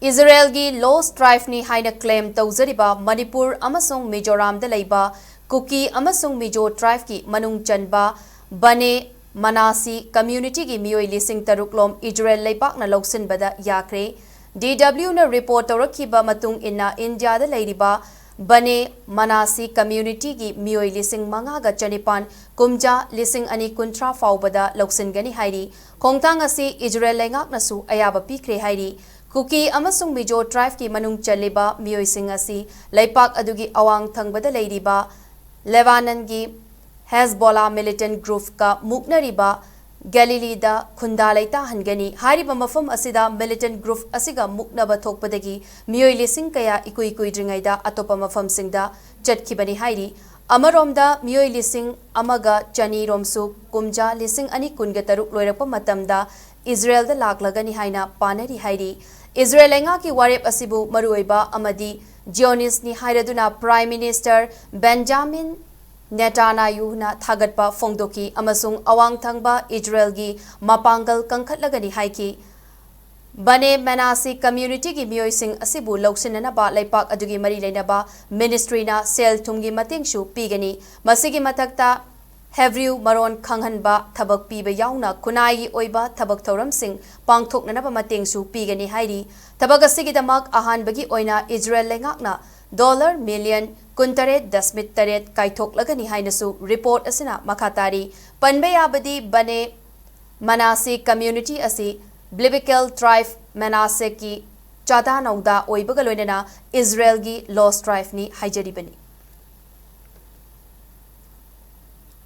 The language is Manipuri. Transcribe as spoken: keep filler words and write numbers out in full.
ꯏꯖꯔꯦꯜꯒꯤ ꯂꯣꯁ ꯇ꯭ꯔꯥꯏꯐꯅꯤ ꯍꯥꯏꯅ ꯀ꯭ꯂꯦꯝ ꯇꯧꯖꯔꯤꯕ ꯃꯅꯤꯄꯨꯔ ꯑꯃꯁꯨꯡ ꯃꯤꯖꯣꯔꯥꯝꯗ ꯂꯩꯕ ꯀꯨꯀꯤ ꯑꯃꯁꯨꯡ ꯃꯤꯖꯣ ꯇ꯭ꯔꯥꯏꯐꯀꯤ ꯃꯅꯨꯡ ꯆꯟꯕ ꯕꯅꯦ ꯃꯅꯥꯁꯤ ꯀꯝꯃ꯭ꯌꯨꯅꯤꯇꯤꯒꯤ ꯃꯤꯑꯣꯏ ꯂꯤꯁꯤꯡ ꯇꯔꯨꯛ ꯂꯣꯝ ꯏꯖꯔꯦꯜ ꯂꯩꯕꯥꯛꯅ ꯂꯧꯁꯤꯟꯕꯗ ꯌꯥꯈ꯭ꯔꯦ꯫ ꯗꯤ ꯗꯕ꯭ꯂꯤꯎꯅ ꯔꯤꯄꯣꯔꯠ ꯇꯧꯔꯛꯈꯤꯕ ꯃꯇꯨꯡ ꯏꯟꯅ ꯏꯟꯗꯤꯌꯥꯗ ꯂꯩꯔꯤꯕ ꯕꯅꯦ ꯃꯅꯥꯁꯤ ꯀꯝꯃ꯭ꯌꯨꯅꯤꯇꯤꯒꯤ ꯃꯤꯑꯣꯏ ꯂꯤꯁꯤꯡ ꯃꯉꯥꯒ ꯆꯅꯤꯄꯥꯟ ꯀꯨꯝꯖꯥ ꯂꯤꯁꯤꯡ ꯑꯅꯤ ꯀꯨꯟꯊ꯭ꯔꯥ ꯐꯥꯎꯕꯗ ꯂꯧꯁꯤꯟꯒꯅꯤ ꯍꯥꯏꯔꯤ꯫ ꯈꯣꯡꯊꯥꯡ ꯑꯁꯤ ꯏꯖꯔꯦꯜ ꯂꯩꯉꯥꯛꯅꯁꯨ ꯑꯌꯥꯕ ꯄꯤꯈ꯭ꯔꯦ ꯍꯥꯏꯔꯤ꯫ ꯀꯨꯀꯤ ꯑꯃꯁꯨꯡ ꯃꯤꯖꯣ ꯇ꯭ꯔꯥꯏꯐꯀꯤ ꯃꯅꯨꯡ ꯆꯜꯂꯤꯕ ꯃꯤꯑꯣꯏꯁꯤꯡ ꯑꯁꯤ ꯂꯩꯄꯥꯛ ꯑꯗꯨꯒꯤ ꯑꯋꯥꯡ ꯊꯪꯕꯗ ꯂꯩꯔꯤꯕ ꯂꯦꯕꯥꯅꯟꯒꯤ ꯍꯦꯖꯕꯣꯂꯥ ꯃꯤꯂꯤꯇꯦꯟꯠ ꯒ꯭ꯔꯨꯞꯀ ꯃꯨꯛꯅꯔꯤꯕ ꯒꯦꯂꯤꯂꯤꯗ ꯈꯨꯟꯗꯥ ꯂꯩꯇꯥꯍꯟꯒꯅꯤ꯫ ꯍꯥꯏꯔꯤꯕ ꯃꯐꯝ ꯑꯁꯤꯗ ꯃꯤꯂꯤꯇꯦꯟꯠ ꯒ꯭ꯔꯨꯞ ꯑꯁꯤꯒ ꯃꯨꯛꯅꯕ ꯊꯣꯛꯄꯗꯒꯤ ꯃꯤꯑꯣꯏ ꯂꯤꯁꯤꯡ ꯀꯌꯥ ꯏꯀꯨꯏ ꯀꯨꯏꯗ꯭ꯔꯤꯉꯩꯗ ꯑꯇꯣꯞꯄ ꯃꯐꯝꯁꯤꯡꯗ ꯆꯠꯈꯤꯕꯅꯤ ꯍꯥꯏꯔꯤ꯫ ꯑꯃꯔꯣꯝꯗ ꯃꯤꯑꯣꯏ ꯂꯤꯁꯤꯡ ꯑꯃꯒ ꯆꯅꯤꯔꯣꯝꯁꯨ ꯀꯨꯝꯖꯥ ꯂꯤꯁꯤꯡ ꯑꯅꯤ ꯀꯨꯟꯒ ꯇꯔꯨꯛ ꯂꯣꯏꯔꯛꯄ ꯃꯇꯝꯗ ꯏꯖꯔꯦꯜꯗ ꯂꯥꯛꯂꯒꯅꯤ ꯍꯥꯏꯅ ꯄꯥꯅꯔꯤ ꯍꯥꯏꯔꯤ꯫ ꯏꯖꯔꯦꯜ ꯂꯩꯉꯥꯛꯀꯤ ꯋꯥꯔꯦꯞ ꯑꯁꯤꯕꯨ ꯃꯔꯨꯑꯣꯏꯕ ꯑꯃꯗꯤ ꯖꯤꯌꯣꯅꯤꯁꯅꯤ ꯍꯥꯏꯔꯗꯨꯅ ꯄ꯭ꯔꯥꯏꯝ ꯃꯤꯅꯤꯁꯇꯔ ꯕꯦꯟꯖꯥꯃꯤꯟ ꯅꯦꯇꯥꯅꯌꯥꯍꯨꯅ ꯊꯥꯒꯠꯄ ꯐꯣꯡꯗꯣꯛꯈꯤ ꯑꯃꯁꯨꯡ ꯑꯋꯥꯡ ꯊꯪꯕ ꯏꯖꯔꯦꯜꯒꯤ ꯃꯄꯥꯡꯒꯜ ꯀꯟꯈꯠꯂꯒꯅꯤ ꯍꯥꯏꯈꯤ꯫ ꯕꯅꯦ ꯃꯦꯅꯥꯁꯤ ꯀꯝꯃ꯭ꯌꯨꯅꯤꯇꯤꯒꯤ ꯃꯤꯑꯣꯏꯁꯤꯡ ꯑꯁꯤꯕꯨ ꯂꯧꯁꯤꯟꯅꯅꯕ ꯂꯩꯄꯥꯛ ꯑꯗꯨꯒꯤ ꯃꯔꯤ ꯂꯩꯅꯕ ꯃꯤꯅꯤꯁꯇ꯭ꯔꯤꯅ ꯁꯦꯜ ꯊꯨꯝꯒꯤ ꯃꯇꯦꯡꯁꯨ ꯄꯤꯒꯅꯤ꯫ ꯃꯁꯤꯒꯤ ꯃꯊꯛꯇ ꯍꯦꯕ꯭ꯔꯤꯌꯨ ꯃꯔꯣꯟ ꯈꯪꯍꯟꯕ ꯊꯕꯛ ꯄꯤꯕ ꯌꯥꯎꯅ ꯈꯨꯟꯅꯥꯏꯒꯤ ꯑꯣꯏꯕ ꯊꯕꯛ ꯊꯧꯔꯝꯁꯤꯡ ꯄꯥꯡꯊꯣꯛꯅꯅꯕ ꯃꯇꯦꯡꯁꯨ ꯄꯤꯒꯅꯤ ꯍꯥꯏꯔꯤ꯫ ꯊꯕꯛ ꯑꯁꯤꯒꯤꯗꯃꯛ ꯑꯍꯥꯟꯕꯒꯤ ꯑꯣꯏꯅ ꯏꯖꯔꯦꯜ ꯂꯩꯉꯥꯛꯅ ꯗꯣꯂꯔ ꯃꯤꯂꯤꯌꯟ ꯀꯨꯟꯇꯔꯦꯠ ꯗꯁꯃꯤꯛ ꯇꯔꯦꯠ ꯀꯥꯏꯊꯣꯛꯂꯒꯅꯤ ꯍꯥꯏꯅꯁꯨ ꯔꯤꯄꯣꯔꯠ ꯑꯁꯤꯅ ꯃꯈꯥ ꯇꯥꯔꯤ꯫ ꯄꯟꯕ ꯌꯥꯕꯗꯤ ꯕꯅꯦ ꯃꯅꯥꯁꯦ ꯀꯝꯃ꯭ꯌꯨꯅꯤꯇꯤ ꯑꯁꯤ ꯕꯤꯕ꯭ꯂꯤꯀꯦꯜ ꯇ꯭ꯔꯥꯏꯕ ꯃꯅꯥꯁꯦꯒꯤ ꯆꯥꯗꯥ ꯅꯧꯗꯥ ꯑꯣꯏꯕꯒ ꯂꯣꯏꯅꯅ ꯏꯖꯔꯦꯜꯒꯤ ꯂꯣꯁ ꯇ꯭ꯔꯥꯏꯕꯅꯤ ꯍꯥꯏꯖꯔꯤꯕꯅꯤ꯫